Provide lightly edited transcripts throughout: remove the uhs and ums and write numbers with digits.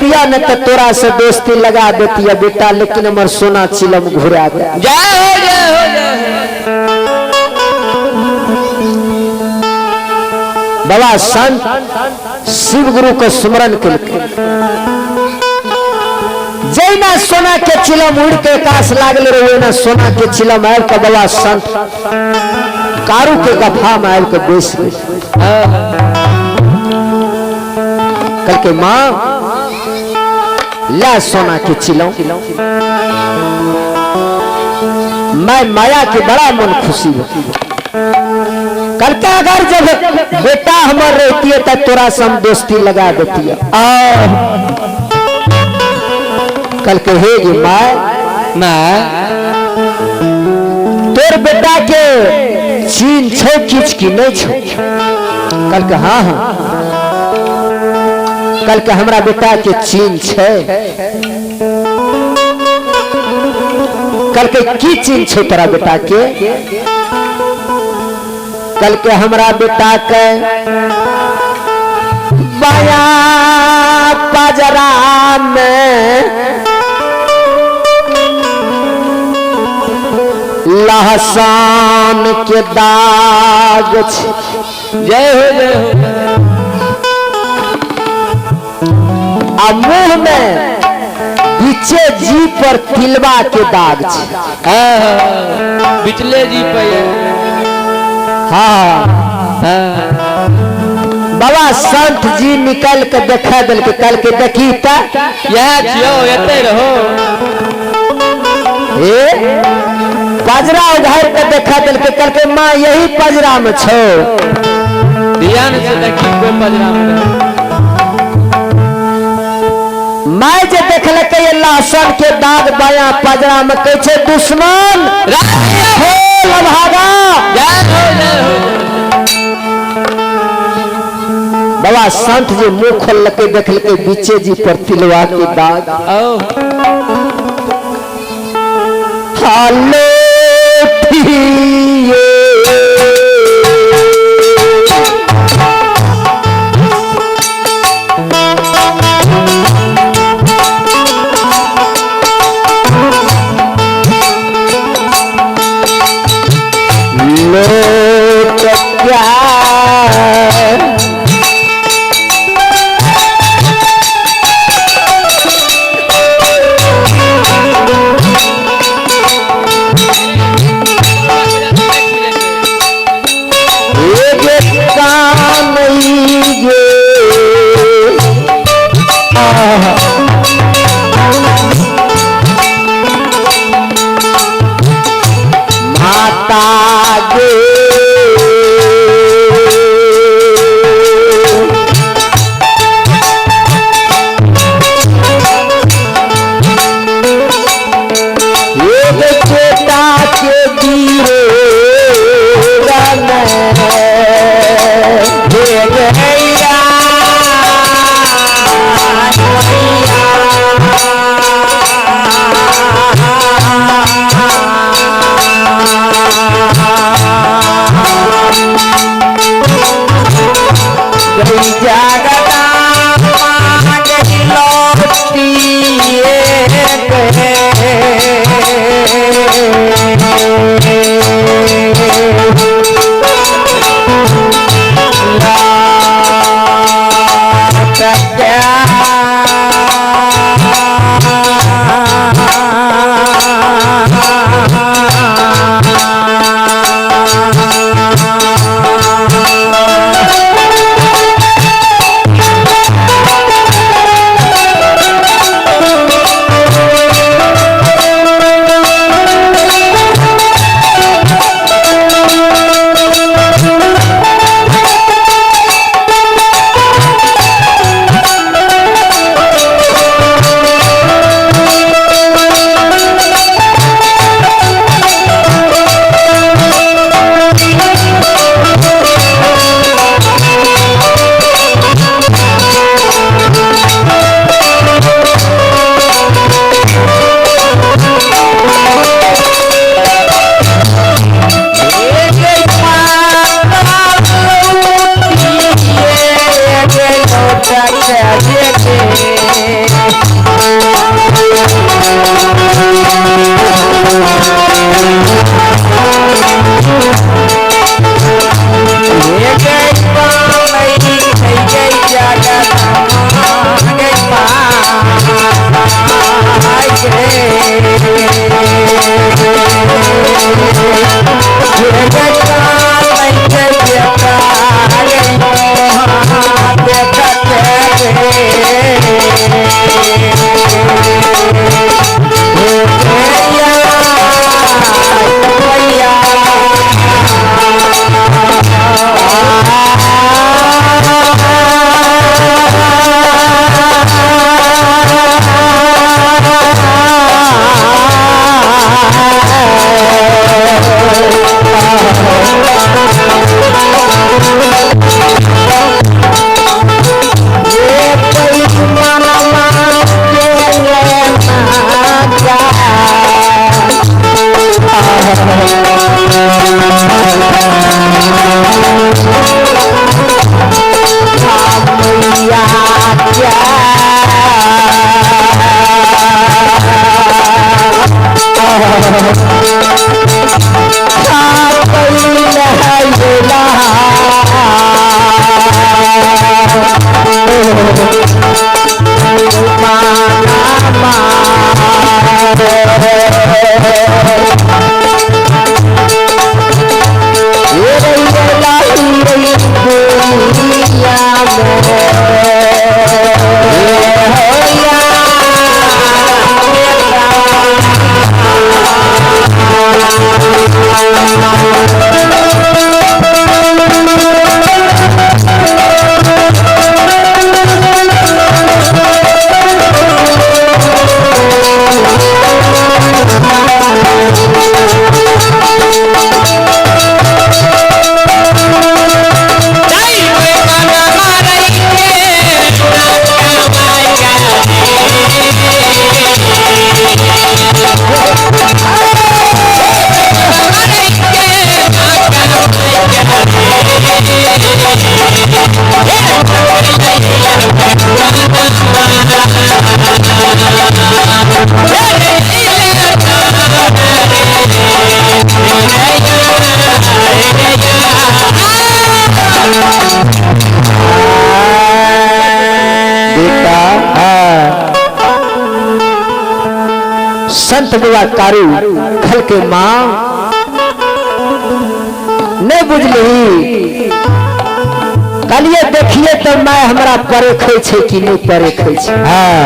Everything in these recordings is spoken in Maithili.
रहतिया न त तोरा से दोस्ती लगा देतिया बेटा, लेकिन हमर सोना चिलम घुरा दे। जय हो जय हो जय हो। बाबा संत शिव गुरु के स्मरण केलकै। जैना सोना के चिलम उड़ के आकाश लागल रहे, ओहिना सोना के चिलम आबि के बाबा संत कारू के गफा में आबि के बैस गेल। कहलकै माँ ला सोना के चिलम। मैं माया के बड़ा मन खुशी हो। कहलकै अगर जब बेटा हमर रहती है तब तोरा से हम दोस्ती लगा देती है। कहलकै हे गे my, my तोर बेटा के चीन छौ किछ की नहीं छौ? कहलकै हाँ हाँ। कहलकै हमरा बेटा के चीन छै। कहलकै की चीन छौ तोरा बेटा के? कहलकै हमरा बेटा के बाया पजरा में लहसान के दाग छै। जय हो जय हो। आ मुंह में बीचे जी पर तिलवा के दाग छै। बिचले जी पे। हाँ बाबा संत जी निकल के देखा दिल के, कल के देखी त यह छियो एते रहो। ए पजरा उघार के देखा दिल के, कल के माँ यही पजरा में छो। ध्यान से देखी कोई पजरा में रहो। माय जे देखलकै ये लहसुन के दाग बाया पजरा में, कहै छै दुश्मन हो लभागा। जय हो जय हो। बाबा संत जी मुंह खोललकै, देखलकै बीचे जी पर तिलवा के दाग। आओ हालो थिए लोट क्या माता गे एक चेता के दीरे हे गैया। मैया बेटा संत बुआ कारू खल के माँ नहीं बुझली कहलिए देखिए तो मैं हमरा परेखै छै कि नहीं परेखै छै। हाँ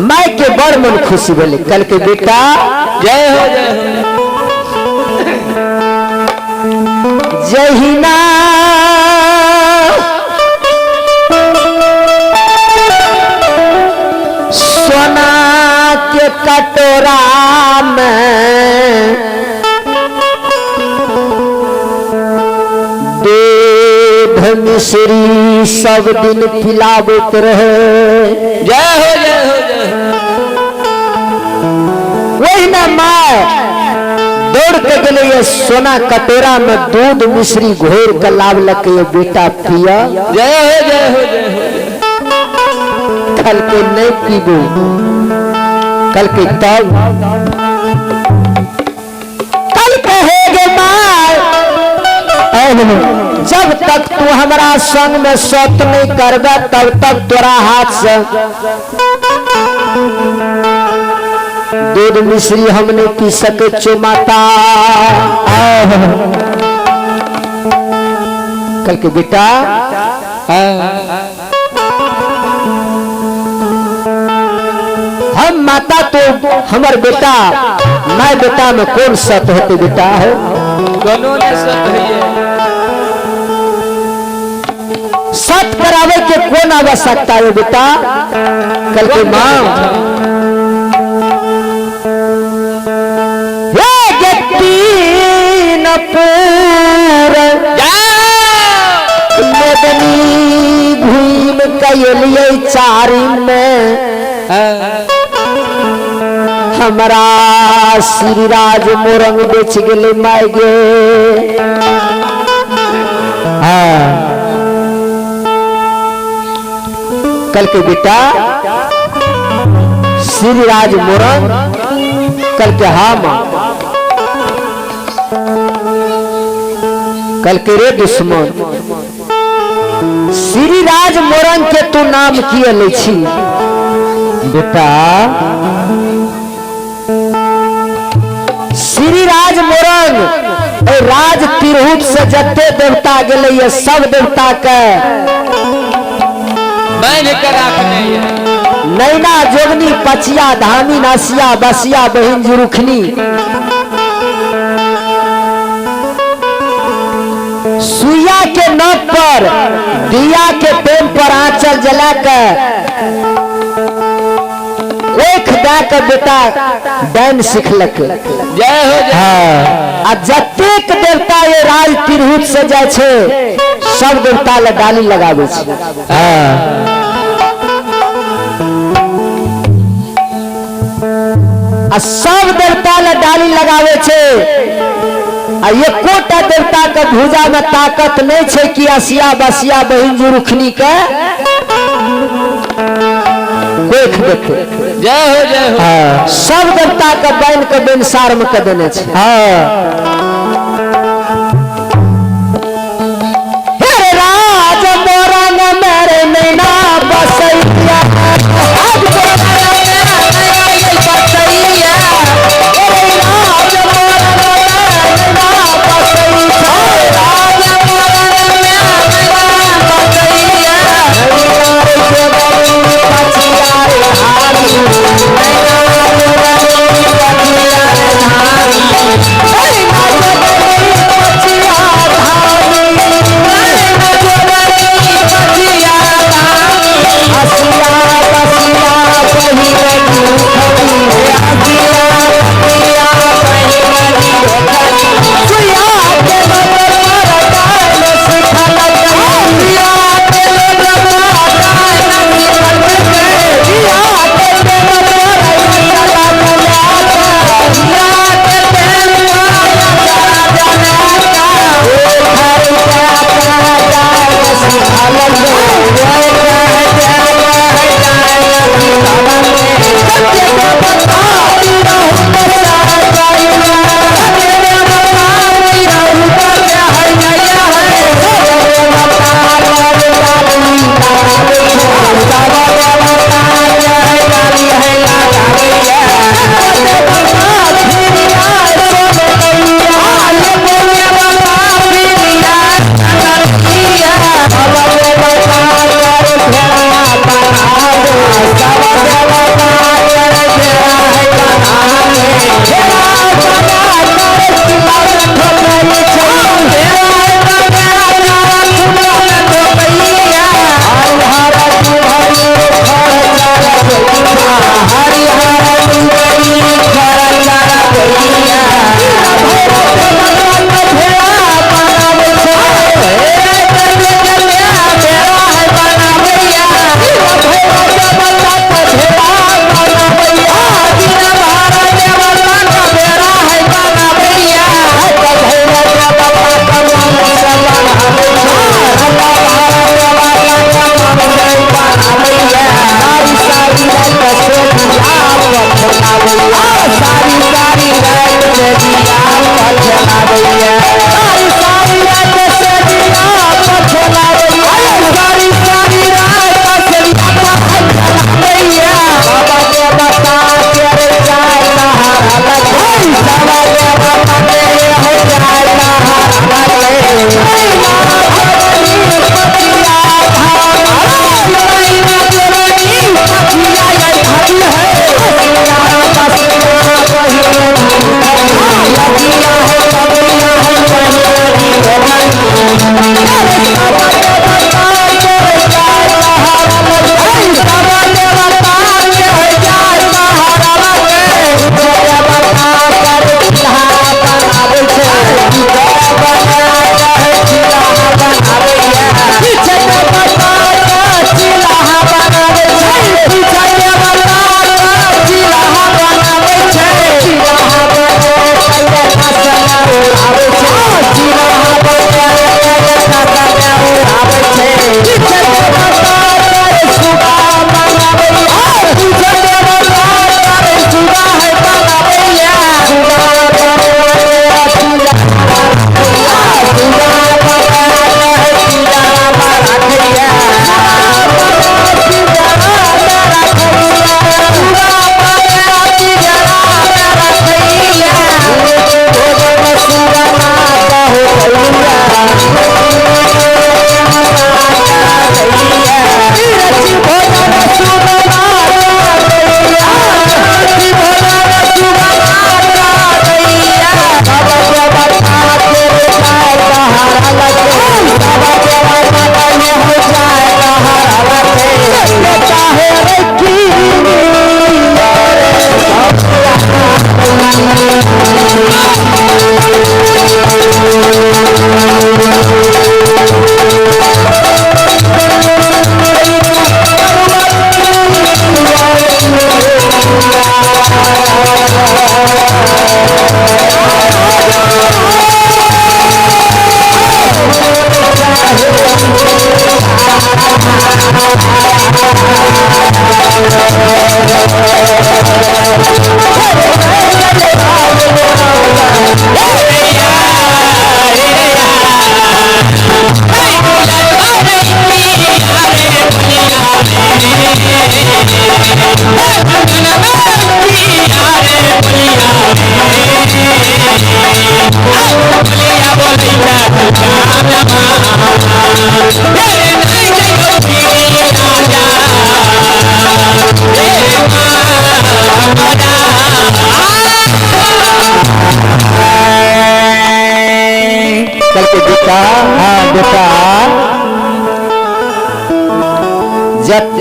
माय के बड़ मन खुशी भेलै। कल के बेटा जय हो जय हो। जहिना सोना के कटोरा में दूध मिश्री सब दिन पिलाबैत रहे। जय हो जय हो जय हो। वही ना माय दौड़ के गेलै सोना कटोरा में दूध मिश्री घोर के लावलक बेटा पिया। जय हो जय हो जय हो। कल के नहीं पीबो कल के तब कल कहेगे माय जब तक तू हमरा संग में सत नहीं करबे तब तक तोरा हाथ से दूध मिश्री हम नहीं पी सके छो माता। कल के बेटा हम माता तो हमर बेटा मैं बेटा में कौन सत होते बेटा है कोनो ने सत है। सत करावे के कौन आवश्यकता है बेटा। कल के माँ तीन पूर मदनी घूम कलिए चारी में हमरा श्रीराज मोरंग बेच गेले माय गे। हाँ कल के बेटा श्रीराज मोरंग कल के हाँ माँ कल के रे दुश्मन श्रीराज मोरंग के तू नाम किए लै छी बेटा। श्रीराज मोरंग राज तिरहुत से जते देवता गेलै ये सब देवता के बांध के रखने नैना जोगनी पचिया धामी नासिया बसिया बहिन जुरुखनी सुइया के नोक पर दिया के प्रेम पर आंचल जला के ओख दे के बेटा डैन सिखलक। जय हो जय। हाँ आ जतेक देवता ये राज तिरहुत से जाय छै सब देवता ले डाली लगाबै छै। हाँ आ सब देवता ले डाली लगावे छे आ एकोटा देवता के भुजा में ताकत नहीं छे कि आसिया बसिया बहिन जुरुखनी के कोख देते। जय हो जय हो। हाँ, सब देवता के बन के बेनसार में के देने छे। हाँ। हे राज मोरंग मेरे नैना बसैया, राज मोरंग मेरे नैना बसैया, हे राज मोरंग मेरे नैना बसैया, राज मोरंग मेरे नैना बसैया, नैना रे बचिया रे हारी, नैना रे बचिया रे हारी, हे।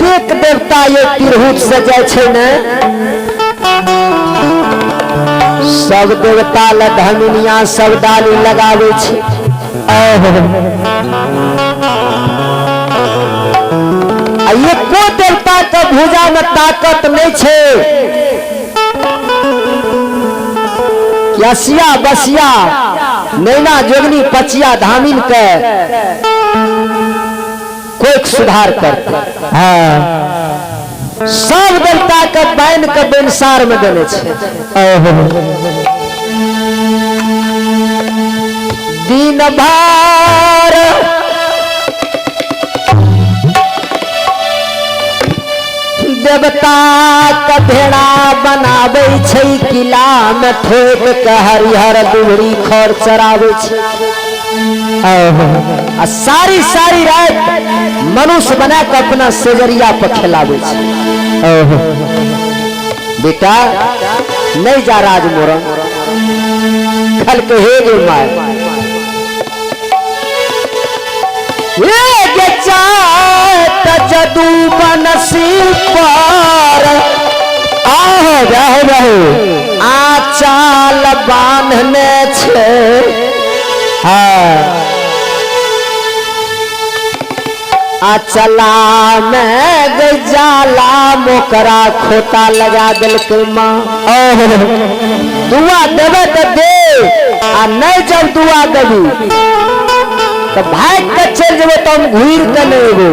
जतेक देवता ये तिरहुत से जाइ छै ने, सब देवता ल धमिनिया सब डाली लगाबै छै। आ एको देवता के भुजा में ताकत नहीं छै कि असिया बसिया नैना जोगनी पचिया धामिन के कोई सुधार करते। हाँ। सब देवता के बैन के बेनसार में देने छै। दिन भर देवता के भेड़ा बनाबै छै, किला में ठोक के हरिहर दुहरी खर चराबै छै। आ सारी सारी रात मनुष्य बना के अपना सेजरिया पर खिलाबै छै। बेटा नहीं जा राज मोरंग, खल के हे गे my, हे गे चात जदू बनसी पर आहो जाहो जाहो आचाल बांधने छे। हाँ। अचला में जाला मोकरा खोता लगा दिलकै माँ। दुआ देवे तो दे, आ नहीं जब दुआ देबी तो भाग के चल जेबो तो हम घूर के नहीं एबो।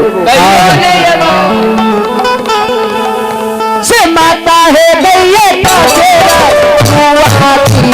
से माता है गैया तो तेरा दुआ की।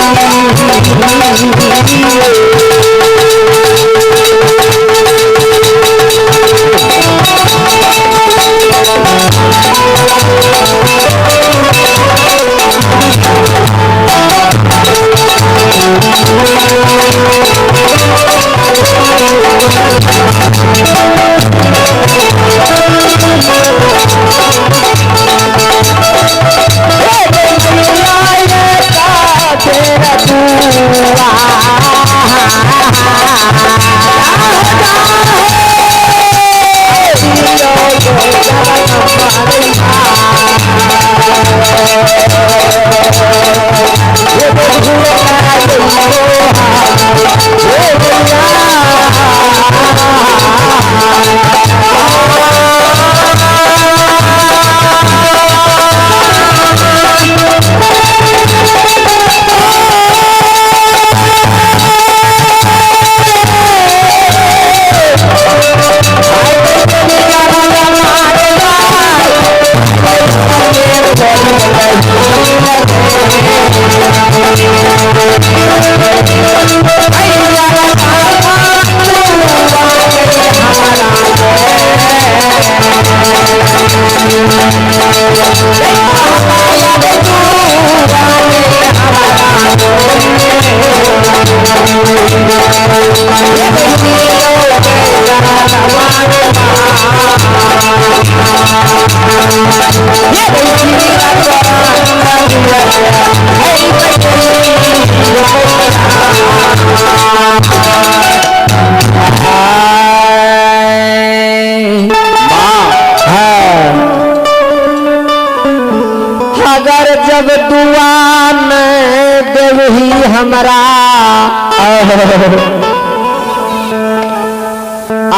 अगर जब दुआ नहीं देवही हमरा,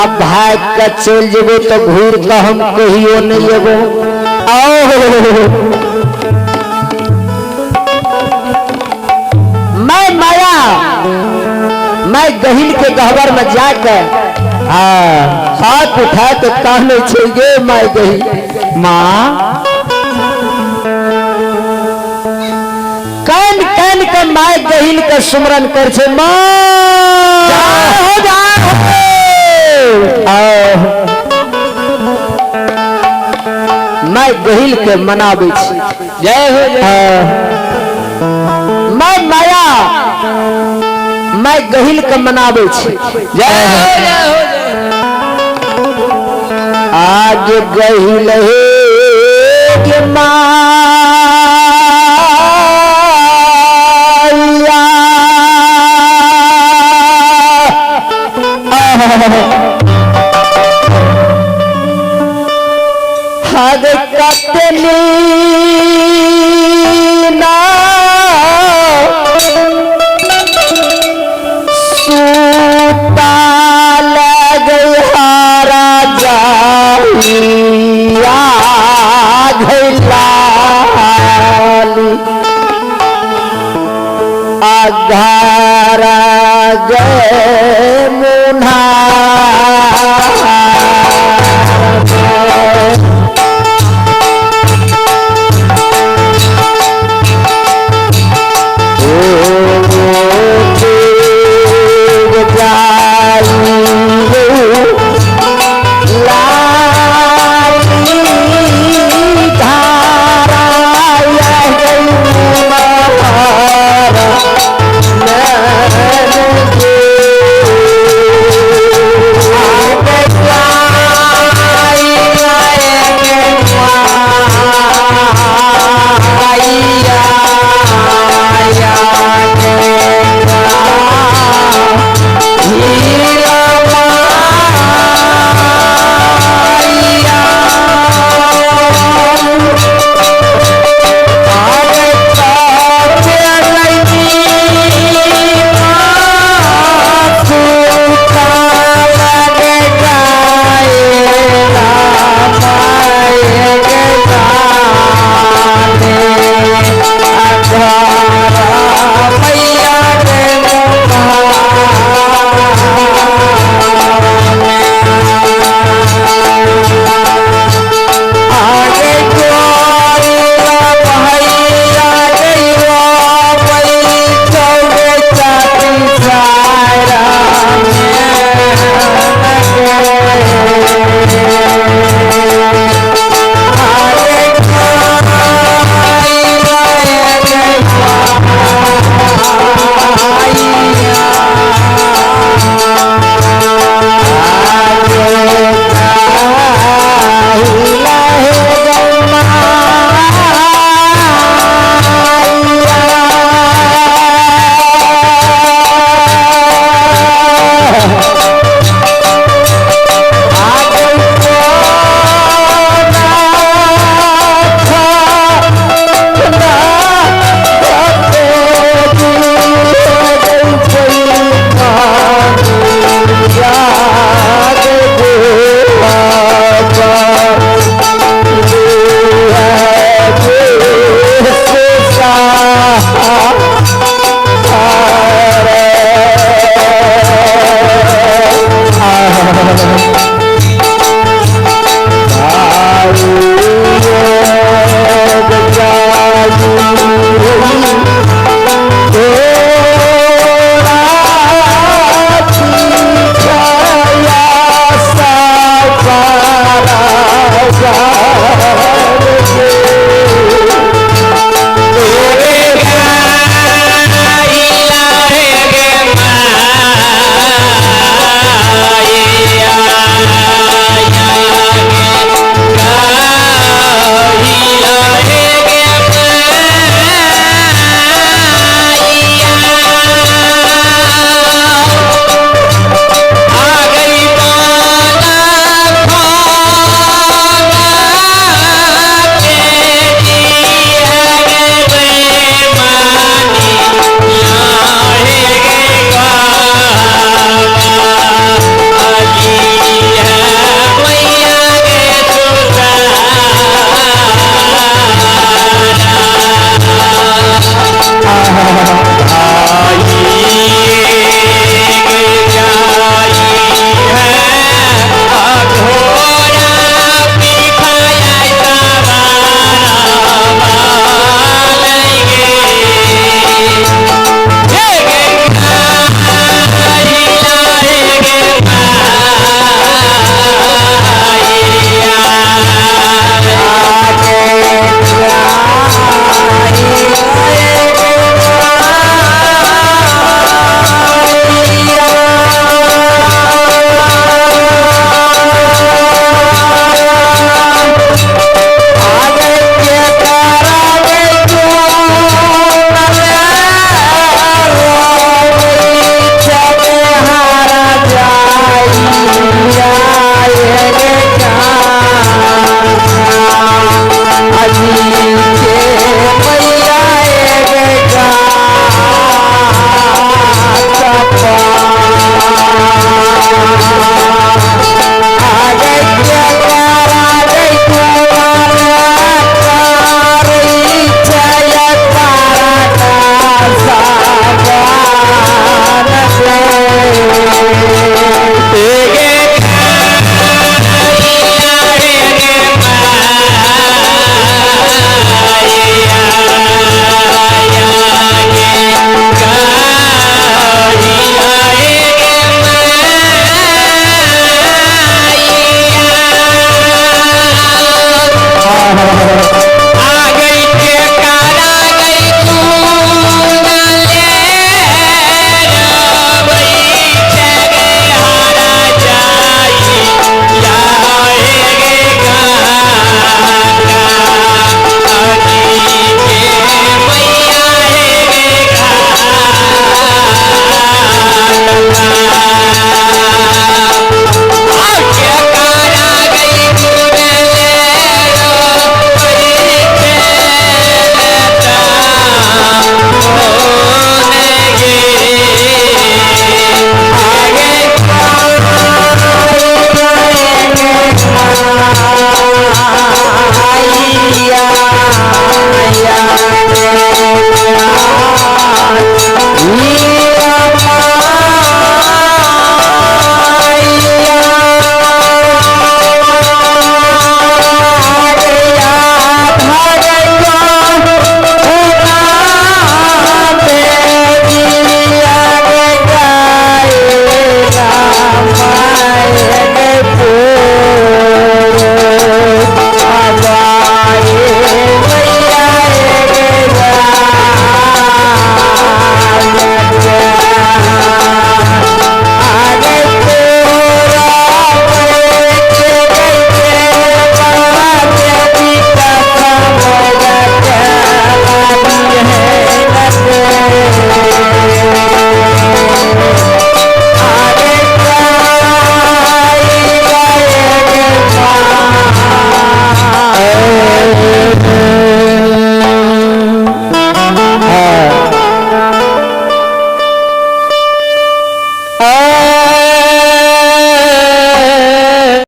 अब भाग के चल जेबो तो घूर के हम कहियो नहीं एबो। मैं माया मैं गहिल के गहबर में जाके हाथ उठा के कहने छे गे मैं गहिल माँ, कान कान के my गहिल के सुमरन कर छे माँ। मैं गहिल के मनाबै छी। जय हो जय। मैं माया मैं गहिल के मनाबै छी। जय हो जय हो। आज गहिल हे के माया हग कतनी ना सूता लग हारा जाइया घैलाली अघारा गए मुन्हारी।